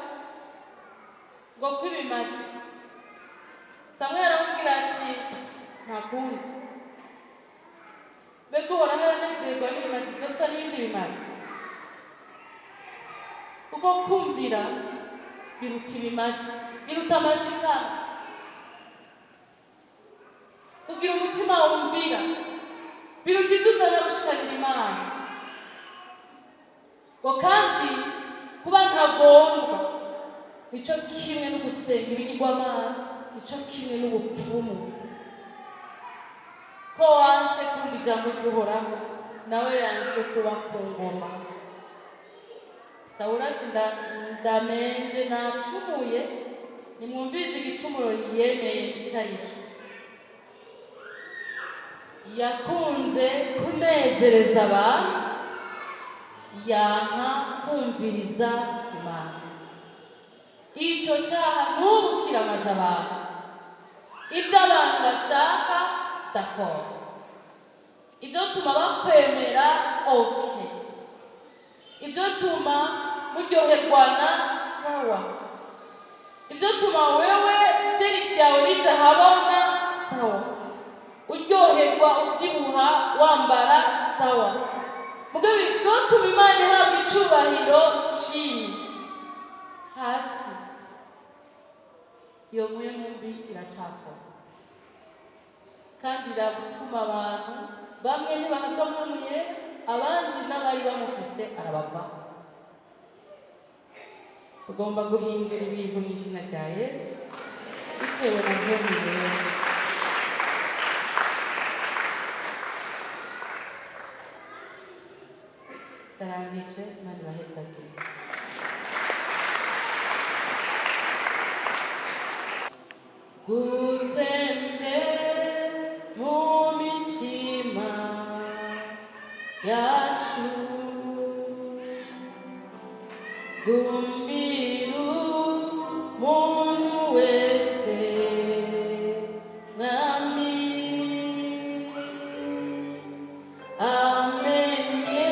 ngo kwibimaze. Samweli aramubwira ati: "Nta kundi." Mbega Uhoraho aranezerwa n'ibimazi byose n'ibindi bimazi? Kuko kumvira biruta ibimazi, biruta amashikano. Kugira umutima wumvira biruta ibyo uzana gushikanira Imana. Ngo kandi kuba ntagondwa nico kimwe no gusenga ibigirwamana, nico kimwe n'ubupfumu. Ko wanse kumva ijambo ry'Uhoraho, nawe yanse kuba ku ngoma. Sawuli ati: "Ndamenje, nacumuye." Nimwumvirize igicumuro yemeye icyo ari cyo. Yakunze kunezereza abantu, yanka kumviriza Imana. Icyo cyaha n'ubu kiramaze abantu. Ibyo abantu bashaka, d'accord. Ibyo tuma bakwemera, okay. Ibyo tuma muryoherwana, sawa. Ibyo tuma wewe vyeri ryawe rija habona, sawa. Uryoherwa, ubyibuha, wambara, sawa. Mugabo ivyotuma Imana ihabwa icubahiro, chini hasi. Iyo mpwemu mbi iracakora kandi iratuma abantu bamwe ntibahabwa Mpwemu Yera, abandi n'abari bamufise arabavaho. Tugomba guhindura ibintu mu izina rya Yesu, bitewe na Mpwemu Yera. Ndarangije. Imana ibahezagire. Gutembe mu mitima yacu, gumbira umuntu wese, Mwami, amenye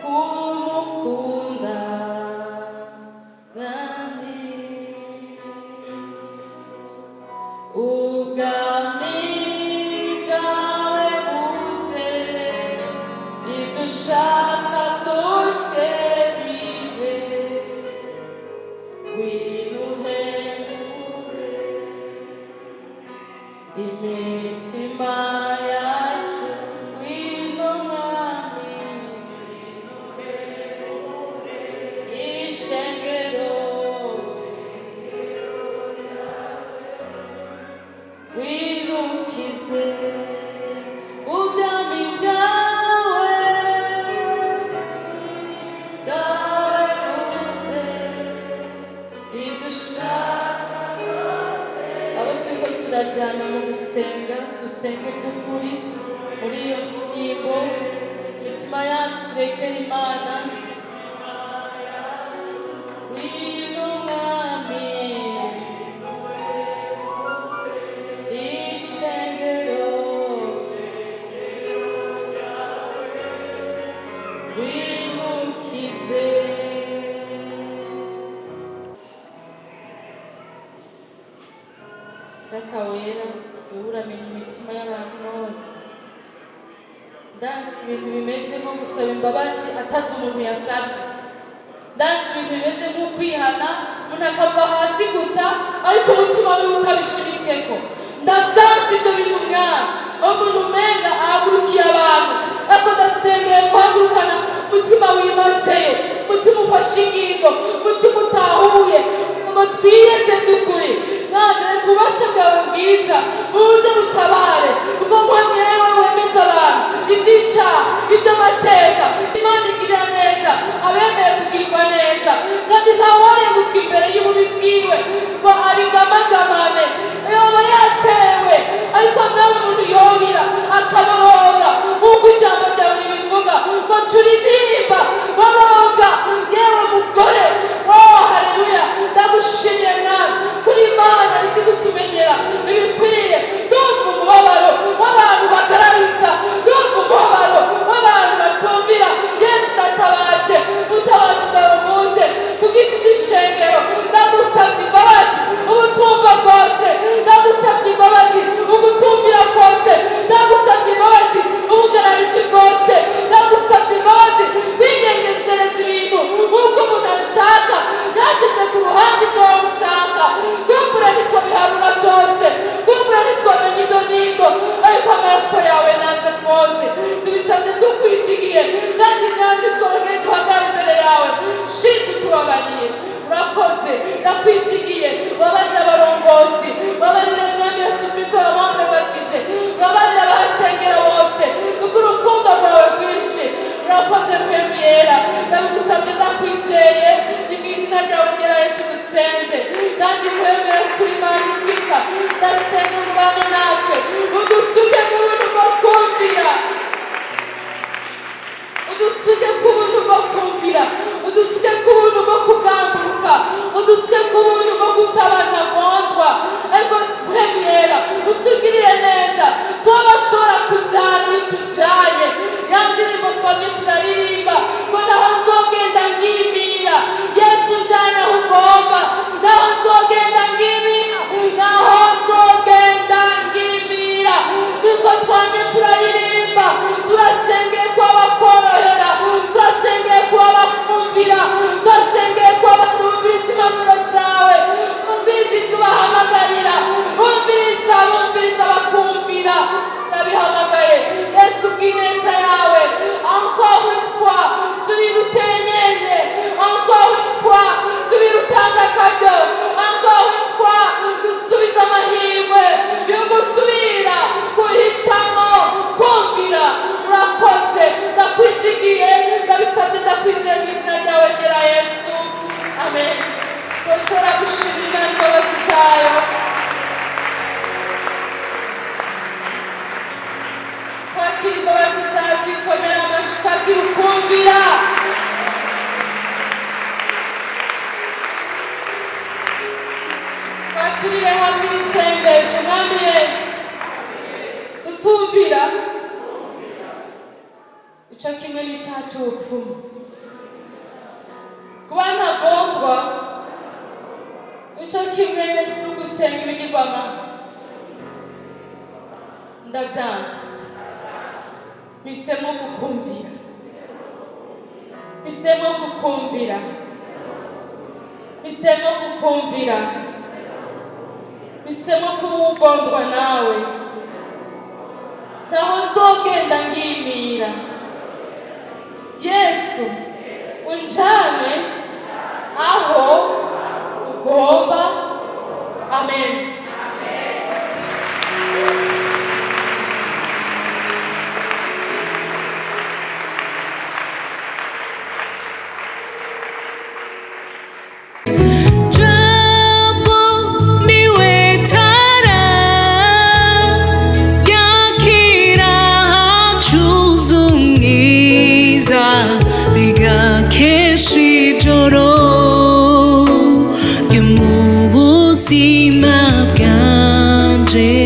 kumukunda, Mwami. Ubwami bwawe buze. Twegere Imana. Ngwino Mwami, ishengero, wimukize. Data wera, wewe uramenya imitima y'abantu bose. Ndansi ibintu bimeze nko gusaba imbabazi atazi umuntu yasabye. Ndansi ibintu bimeze nko kwihana, umuntu akava hasi gusa ariko umutima wiwe utabishimitseko. Ndavyanse ivyo bintu mwana, aho umuntu umenga ahagurukiye abantu, ariko ndasengeye guhagurukana umutima wimazeyo, umutima ufashe ingingo, umutima utahuye ngo twiyeze by'ukuri. Mwana, reka ububasha bwawe bwiza buze butabare, ubwo mwemewe wemeza abantu iby'icyaha, iby'amateka. Imana igirira neza abemeye kugirirwa neza, kandi ntaworenguka imbere y'ububi bwiwe ngo abigamagamane. Yoba yatewe, ariko nawe umuntu yorira akaboroga, nk'uko ijambo ryawe ribivuga ngo turirimba boroga. Yewe mugore, oh haleluya, ndagushimiye Mwami kuri Imana izi kutumenyera ibikwiye. Ndumva umubabaro w'abantu bagarariza, ndumva umubabaro w'abantu batumvira. Yesu, ndatabaje, ubutabazi bwawe buze ku giti cy'ishengero. Ndagusabye imbabazi ubutumva bwose, ndagusabye imbabazi ugutumvira kose, ndagusabye imbabazi ubugarariji bwose, ndagusabye imbabazi kwinyengetsereza ibintu nk'uko umuntu ashaka, yashyize ku ruhande ibyo wowe ushaka. Kumbura ntitwabiharura byose, kumbura ntitwamenya ido n'ido, ariko amaraso yawe naze twoze. Tubisabye tukwizigiye, kandi mwami twongere duhagarare imbere yawe shinze utubabariye. Urakoze, ndakwizigiye. Babarire abarongozi, babarire Mwami Yesu Kristo abambe bakize, babarire abahasengera bose, kuko urukundo rwawe rwinshi. Urakoze Mpemu Yera, ndabigusabye ndakwizeye, ni mu izina ryawe ryera Yesu dusenze, kandi nkwemere kuri Imana ikiza. Ndasenga ngo ubane natwe, udusuke mu buntu bwo kumvira, udusuke ku buntu bwo kumvira, udusuke ku buntu bwo kugamburuka, udusuke ku buntu bwo kutabanagondwa. Ariko Mpemu Yera, utugirire neza, tuba bashobora kujyana iyo tujyanye. Ya ndirimbo twamye turaririmba ngo naho nzogenda ngimira, Yesu njyana aho ugomba, naho nzogenda ngimira, naho nzogenda ngimira, niko twamye turaririmba. Turasengeye kuba bakorohera, turasengeye kuba bakumvira, turasengeye kuba bakumviriza impanuro zawe, bumviriza ibyo ubahamagarira, bumviriza, bumviriza bakumvira. Turabihamagaye Yesu bw'ineza yawe. Encore une fois, subira utenyenye, encore une fois, subira utanga akaryo, encore une fois, dusubize amahirwe yo gusubira guhitamo kumvira. Urakoze, ndakwizigiye, ndabisabye ndakwizeye mu izina ryawe ryera Yesu, amen. Turashobora gushima Imana imbabazi zayo. Twakira imbabazi zayo, tuyikomera amashyi. Twakira ukumvira. Twaturire hamwe ibisengesho. Mwami Yesu, utumvira icyo kimwe n'icyaha cy'ubupfumu, kuba ntagondwa icyo kimwe no gusenga ibigirwamana. Ndabyanze, mpisemo kukumvira, mpisemo kukumvira, mpisemo kukumvira, mpisemo kuba ugondwa nawe. Ntaho nzogenda ngimira, Yesu unjane aho ugomba, amen. Jambo niwe tara yakira. Rigakesha ijoro ryo mu buzima bwanje.